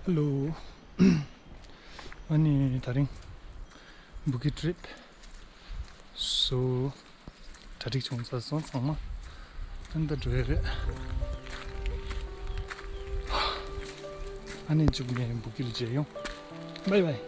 Hello. Ani taring Bukit trip. So tarik chung sa son sama. And the driver. Ani jugme Bukit jayo. Bye bye.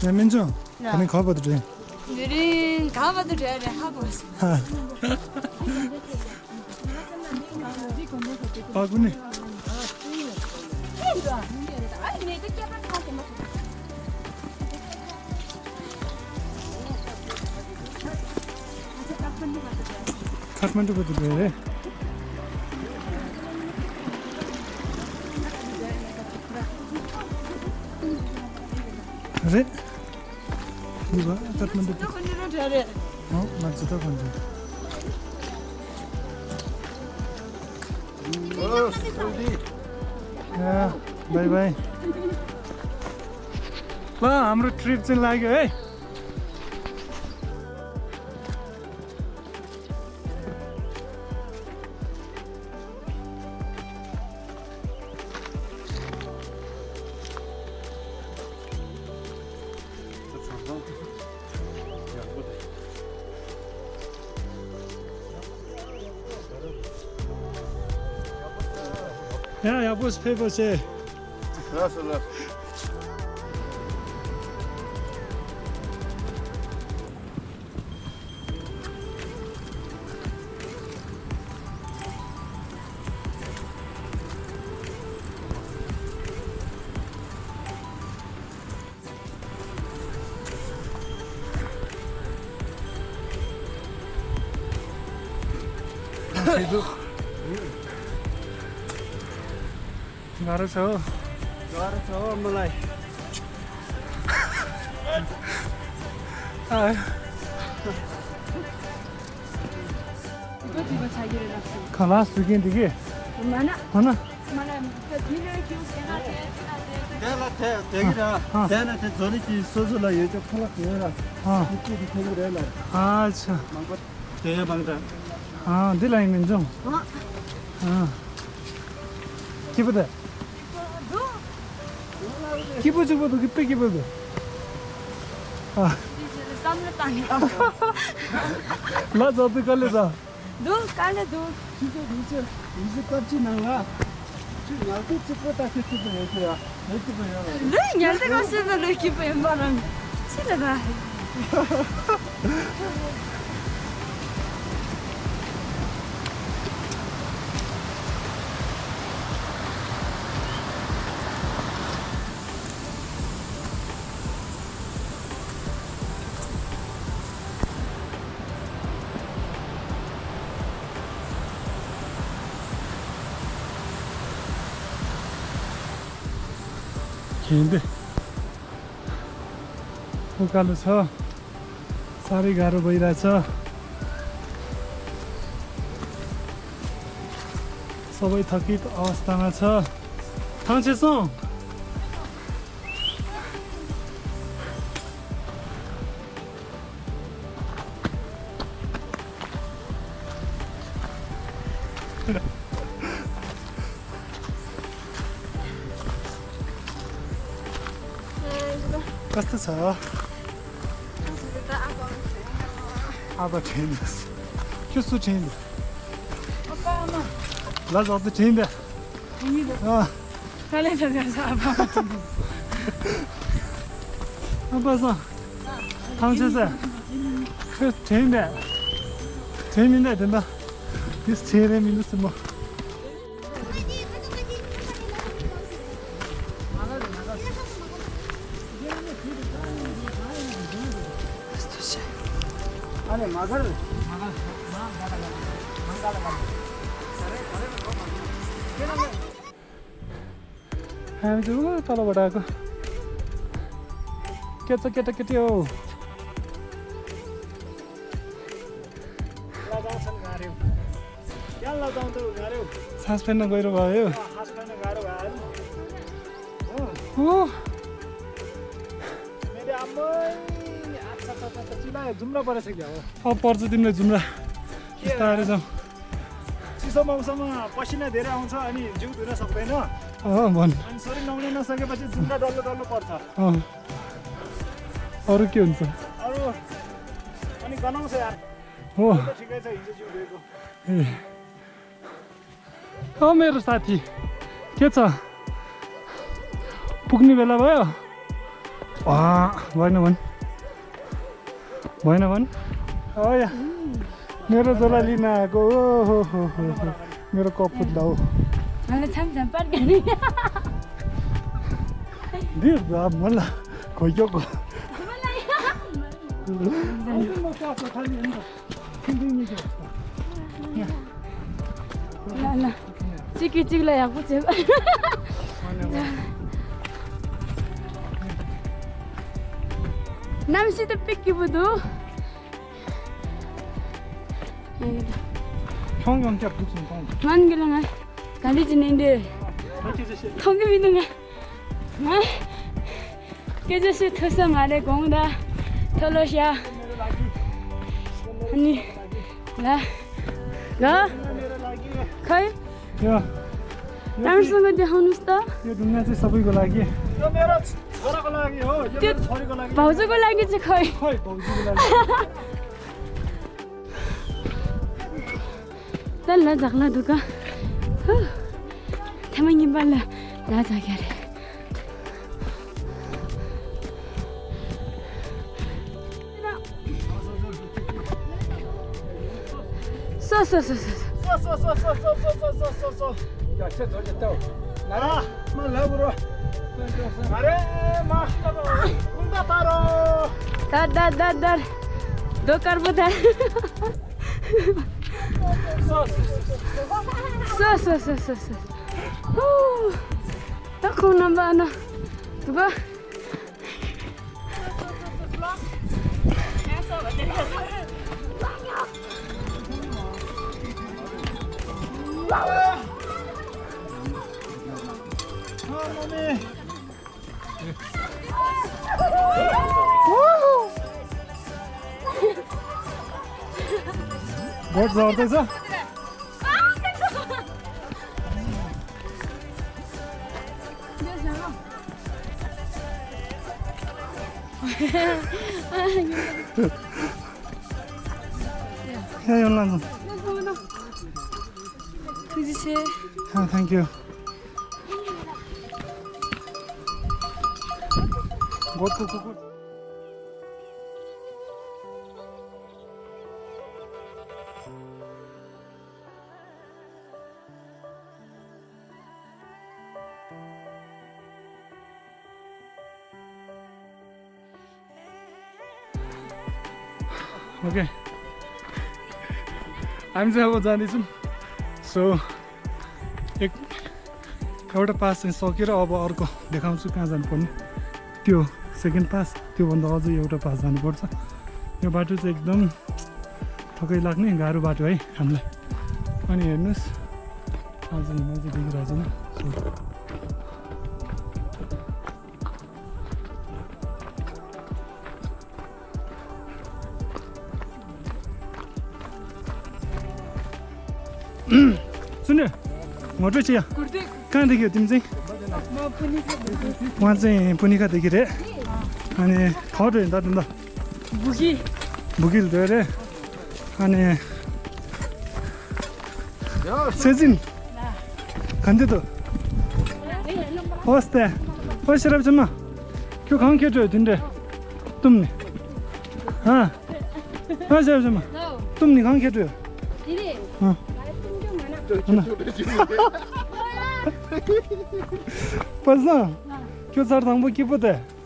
야, 민정. 가는 가봐도 돼. 우린 가봐도 돼. 하고 있어. 바구니. 카트만두 가도 돼. 그래? 이거 카트만두. 맞다 건데. 야, 바이바이. ल हाम्रो trip चाहिँ लाग्यो है. Ja, jag måste få se. गाह्रो छ मलाई. खलास सुकिन्थ्यो कि होइन अच्छा दिलाई मिन्छौँ के पो त के पो चाहिँ बोल्नु के पो त ल जति कसले छ हिँड्दै उकालो छ साह्रै गाह्रो भइरहेछ सबै थकित अवस्थामा छ थाङ्सेसौँ कस्तो छ अब changes कस्तो change ल जति change अब सा थाङ्सेसा 그 재밌네 된다. 그래서 제일 민우스 뭐. अनि मगर हामी चाहिँ तलबाट आएको के छ केटाकेटी हो सास फेर्न गहिरो भयो जुम्रा परेछ क्या हो अब पर्छ तिमीले जुम्रा बिस्तारै जाउँ चिसो मौसममा पसिना धेरै आउँछ अनि जिउ धुन सक्दैन भन् अनि शरीर नुहाउन नसकेपछि जुम्रा डल्लो डल्लो पर्छ अरू के हुन्छ अरू अनि गनाउँछ यार हो ठिकै छ हिजो जिउ धोएको मेरो साथी के छ पुग्ने बेला भयो भएन भन् या मेरो झोला लिन आएको हो मेरो कप फुट्दा हो मलाई खोइको चिकला यहाँ पुग्छ namsido pikki budu 형형 cap 붙인 통 만길랑아 갈리지는데 통게 비는가 나 깨져서 터서 말해 공다 털어샤 아니 나 खै यो राम्रोसँग देखाउनुस् त यो ढुङ्गा चाहिँ सबैको लागि यो मेरो छोराको लागि हो यो मेरो छोरीको लागि भाउजूको लागि चाहिँ खै खै भाउजूको लागि ल झक्ला दुका थामाङ्गी बल्ल ला झक्यारे Dar dokar putar aku nambah anak tuh बोट झर्दैछ यो लान्छ थ्याङ्क यू गोठको कुकुर ओके हामी चाहिँ अब जाँदैछौँ सो एउटा पास चाहिँ सकेर अब अर्को देखाउँछु कहाँ जानुपर्ने त्यो सेकेन्ड पास त्योभन्दा अझै एउटा पास जानुपर्छ यो बाटो चाहिँ एकदम थकै लाग्ने गाह्रो बाटो है हामीलाई अनि हेर्नुहोस् आज हिँड्न चाहिँ देखिरहेको छैन सुन्यो मोटो चिया कहाँ देखियो तिमी चाहिँ उहाँ चाहिँ पुनिकादेखि रे अनि खट हिँड्दा त भुकिल थियो अरे अनि सेजिन खान्थ्यो त होस् त्यहाँ पैसा रहेछम्म क्यों खाऊँ केटो हो तिमीले तुमने हाँ पैसा रहेछम्म तुम नहीं खाऊँ केटो हाँ पैसा क्यों सर थंग वो क्यों पता है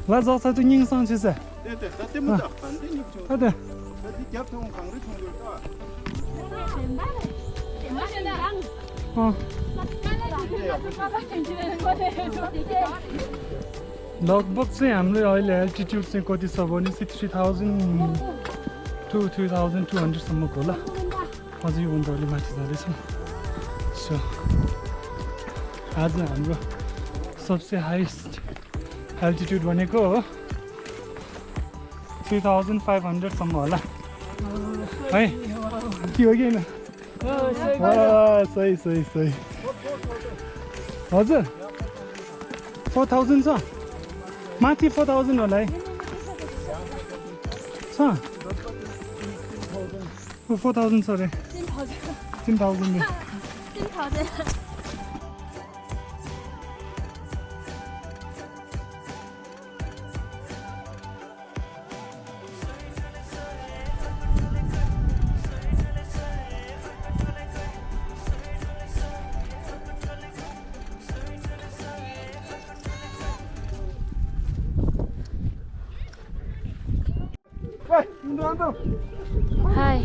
ला जाता तो नहीं सांस से अरे लगभग चाहिँ हाम्रो अहिले एल्टिट्युड चाहिँ कति छ भने चाहिँ 3000 to 3200 सम्मको होला अझै योभन्दा अलि माथि जाँदैछौँ सो आज हाम्रो सबसे हाइस्ट एल्टिट्युड भनेको हो 3500 सम्म होला है के हो कि होइन सही सही सही हजुर 4000 छ माथि 4000 होला है छ 4000 छ अरे 3000 हाय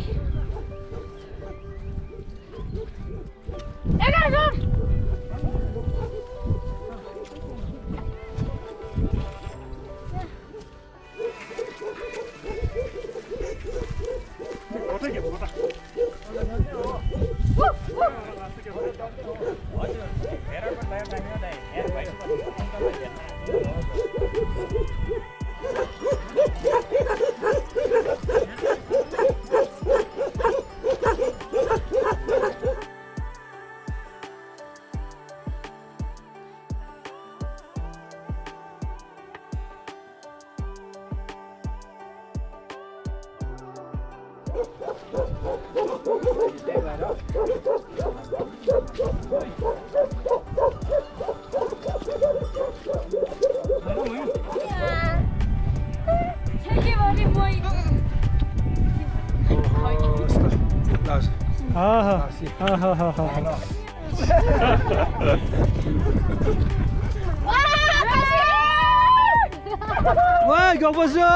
와, 이거 보세요.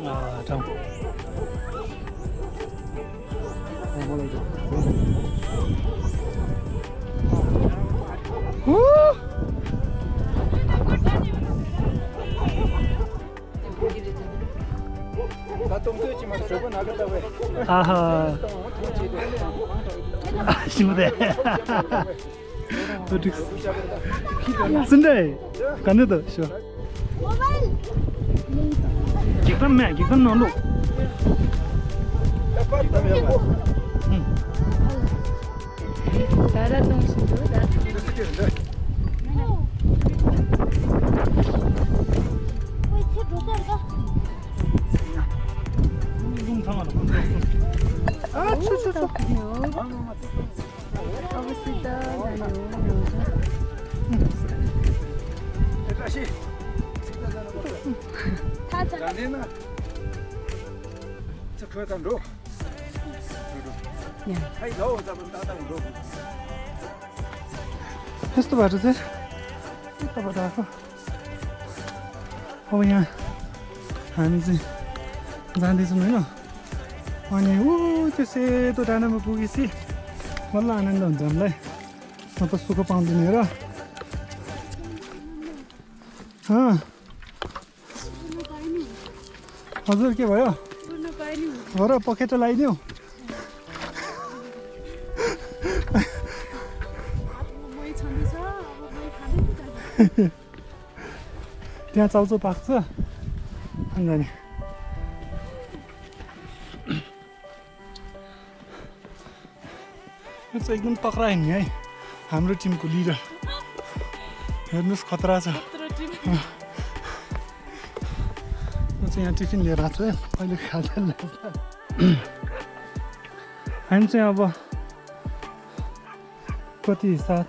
아, 참. 아하. 아시무대. 순대. 간다. 쇼. 기간 매, 기간 넣어. Cara tão estudada. 아, 추추추. 다시 자네나 저 그다음로 하이 너 잡은 다다로 यस्तो बाटो चाहिँ यताबाट आएको अब यहाँ हामी चाहिँ जाँदैछौँ होइन अनि त्यो सेतो डाँडामा पुगेपछि बल्ल आनन्द हुन्छ हामीलाई म त सुख पाउँदैन र हजुर के भयो हो र पखेटा लगाइदियो त्यहाँ चाउचाउ पाक्छ अनि यो चाहिँ एकदम तक्रा हिँड्ने है हाम्रो टिमको लिडर हेर्नुहोस् खतरा छ म चाहिँ यहाँ टिफिन लिएर आएको छु है अहिले खाजा हामी चाहिँ अब कति 7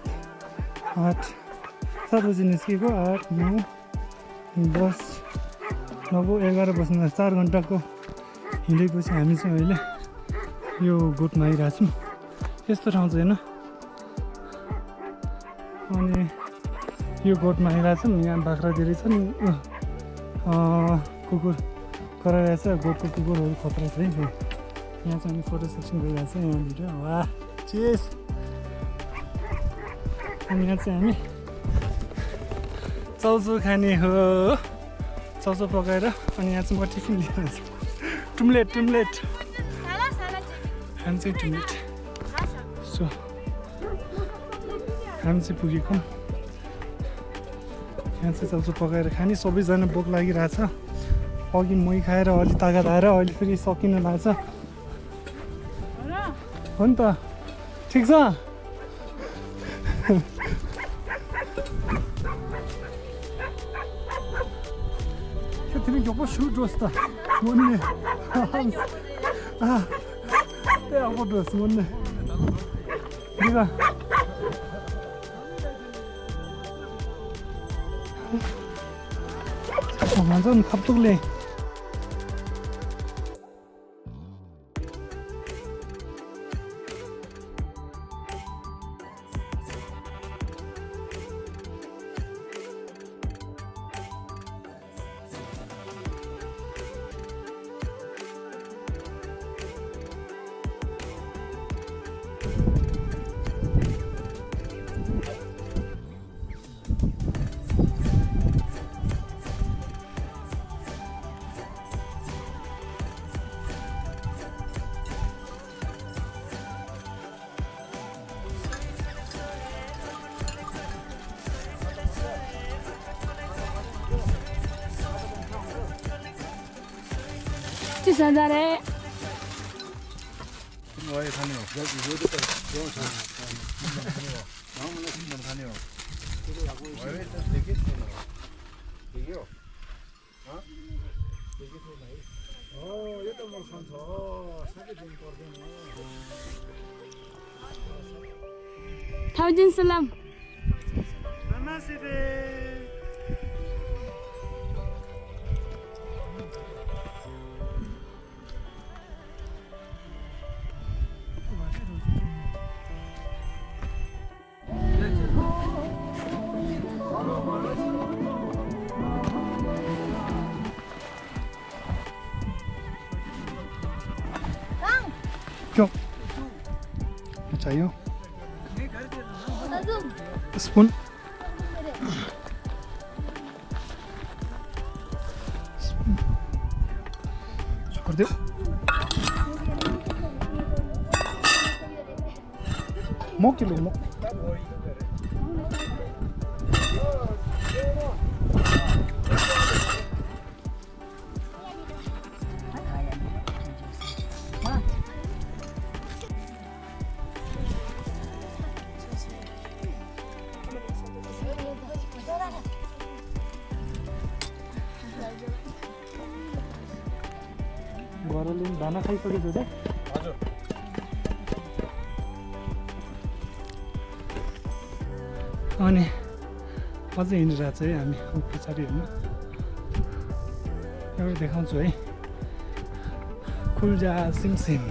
बजी निस्केको 8 9 10 9 11 बज्न 4 घन्टाको हिँडेपछि हामी चाहिँ अहिले यो गोठमा आइरहेको छौँ यस्तो ठाउँ चाहिँ होइन अनि यो गोठमा आइरहेछौँ। यहाँ बाख्रा धेरै छन्, कुकुर कराइरहेछ। गोठको कुकुरहरू खतरा छ है। यहाँ चाहिँ हामी फोटो सेक्सन गरिरहेको छ यहाँनिर। वाह चेस। अनि यहाँ चाहिँ हामी चाउचाउ खाने हो, चाउचाउ पकाएर। अनि यहाँ चाहिँ म टिफिन लिएर छु, टुम्लेट टुम्लेट। हामी चाहिँ टुम्लेट। सो हामी चाहिँ पुगेको। यहाँ चाहिँ चाउचाउ पकाएर खाने। सबैजना भोक लागिरहेछ। अघि मै खाएर अलि तागत आएर अहिले फेरि सकिन लाग्छ हो नि त। ठिक छ। तिमी गएको सुट होस् त मुन्ने। त्यही अब होस् मुन्ने दिवा। भन्छ नि खप्तुकले। Cisandare. 뭐에 다녀? 여기 여기다 병원 다녀. 나무는 신경 다녀. 왜 이렇게 되게 되나? 되게요. 어? 되게 되나? 여기다 뭐 산서 사게 좀 거르네. Thousand salam. Namaste. क्यों चाहिए स्पून छोड़ दो मो किलो मो घरले दाना खाइसकेको छ हजुर। अनि अझै हिँडिरहेको छ है हामी पछाडि हेर्नु। एउटा देखाउँछु है, खुल्जा सिमसिम।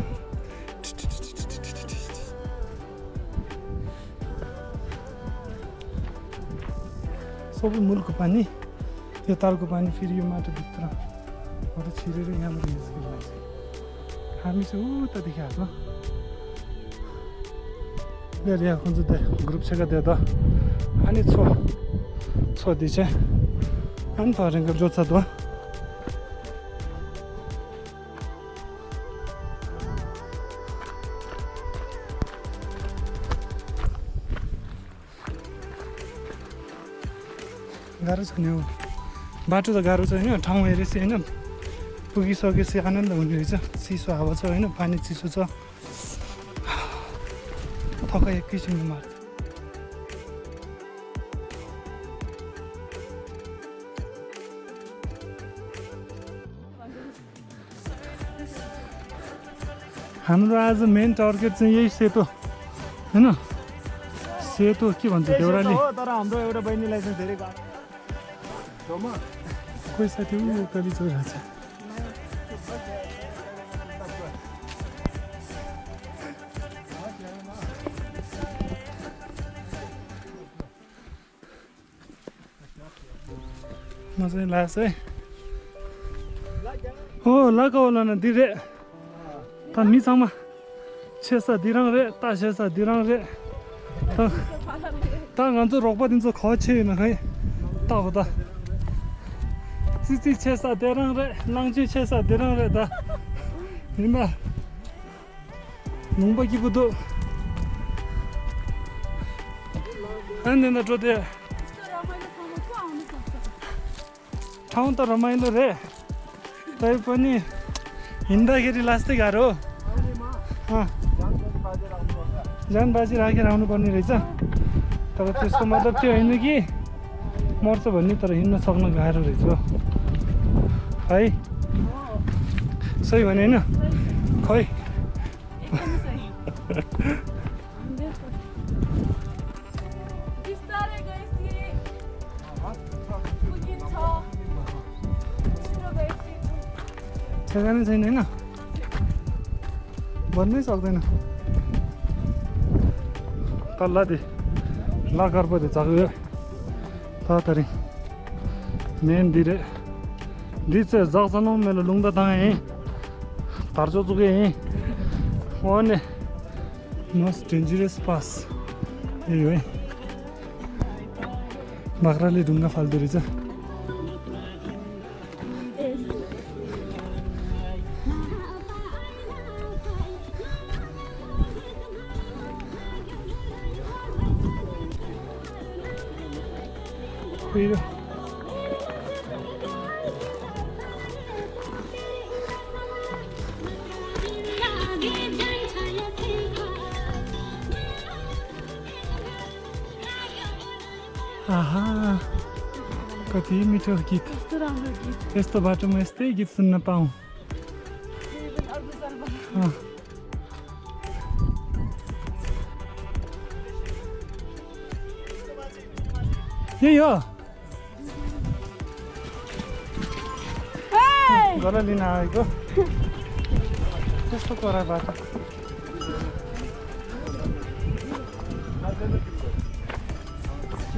सबै मूलको पानी, यो तालको पानी फेरि यो माटोभित्रबाट छिरेर यहाँबाट निस्किरहेको छ। हामी चाहिँ उतादेखि आएको। Dari aku sudah grup saya kata dah, ani so dice, an faring kerja satu. गाह्रो छ नि हो, बाटो त गाह्रो छ होइन, ठाउँ हेरेपछि होइन पुगिसकेपछि आनन्द हुने रहेछ। चिसो हावा छ होइन, पानी चिसो छ, थकाइ एक किसिमले मार्छ। हाम्रो आज मेन टार्गेट चाहिँ यही सेतो होइन, सेतो के भन्छ देउराली। तर हाम्रो एउटा बहिनीलाई चाहिँ धेरै गाह्रो कोही साथी उकाली चोइरहेको छ। मजाले लाग्छ है हो लगाउला न दिरे त मिचामा छेसा दिराङ रे ता छेसा दिराङ रे ता 간주 रोक्पा दिन्छ खछे न खै ता हो ता चिची छेसा दिराङ रे लाङची छेसा दिराङ रे ता निमा 뭉바 기부도 안 된다 저대 ठाउँ त रमाइलो रे तै पनि हिँड्दाखेरि लास्टै गाह्रो जान बाजी राखेर आउनुपर्ने रहेछ तर त्यसको मतलब त्यो होइन कि मर्छ भन्ने तर हिँड्न सक्न गाह्रो रहेछ है सही भने होइन खै ठेगानै छैन होइन भन्नै सक्दैन तल्लादि लाकर्पदि जग्यो तातरी मेन दिरे दिचे जगजनो मेलो लुङदा ताए तारजो जुगे ओने मोस्ट डेन्जरस पास यही है बाख्राले ढुङ्गा फाल्दो रहेछ पहिरो आहा कति मिठो गीत यस्तो बाटोमा यस्तै गीत सुन्न पाऊँ यही हो घर लिन आएको त्यस्तो करा बाटो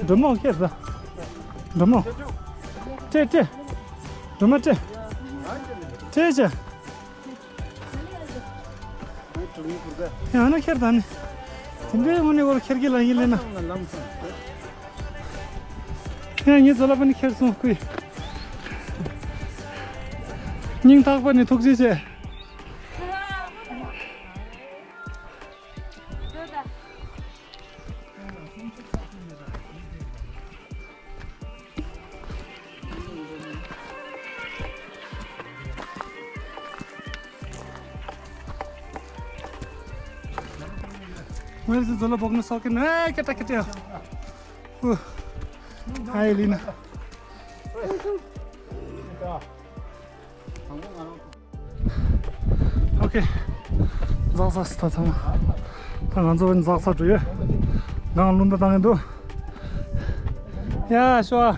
ढुम्म के त ढुम्म टे ढुम्म टे होइन खेर त नि तिमीले भने बरु खेर्की लागिलेन यहाँ जला पनि खेर्छौँ कोही निङ ताक पनि थुक्ची छ मैले चाहिँ झोला बोक्न सकेन केटाकेटी हो आयो लिन 오케이 작사스타 참 안 좋은 작사 주의 난 룬다 당해도 야 좋아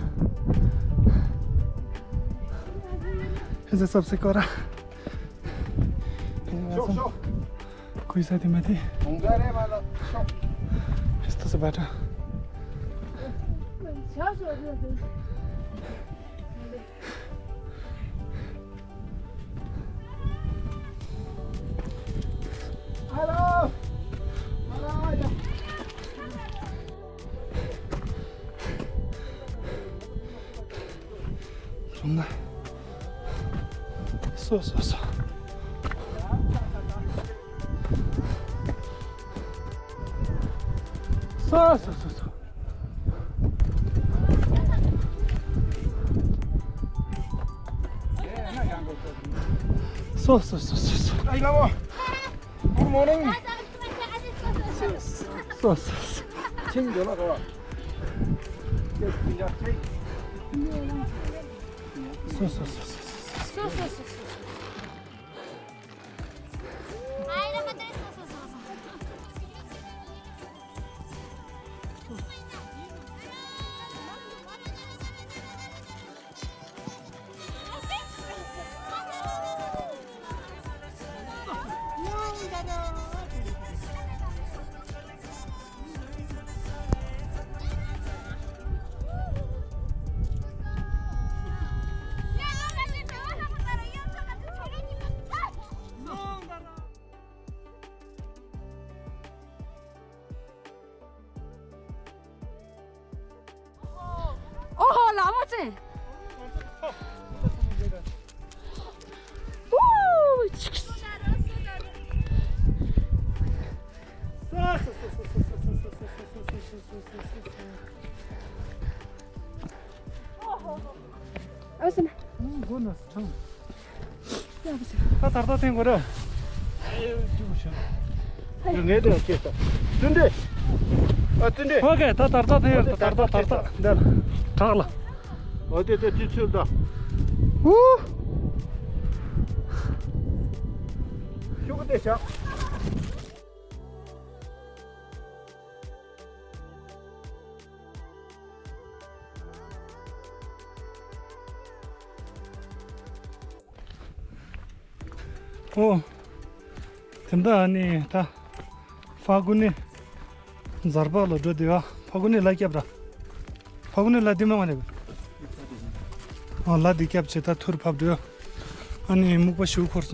이제 सबसे 거라 कोही साथी माथि यस्तो छ बाटो 정말 쏘 Ay, vamos. Good morning. Chinh đó là các bạn. चाहिँ 우! 아무튼 goodness, 참. 여보세요. 다 tarda 된 거래. 내 대 어깨다. 준대. 아, 준대. 오케이, 다 tarda 돼. tarda. 네. 잘라. 어디다 뒤출다. 우! 휴가 대샤. 오. 된다 아니 다 फागुने जर्बल जो दिवा फागुने ला क्या ब्रा फागुने ला दिमा भनेको ला दि क्याप चाहिँ त थुर फाप दियो अनि मुख पछि खोर्छ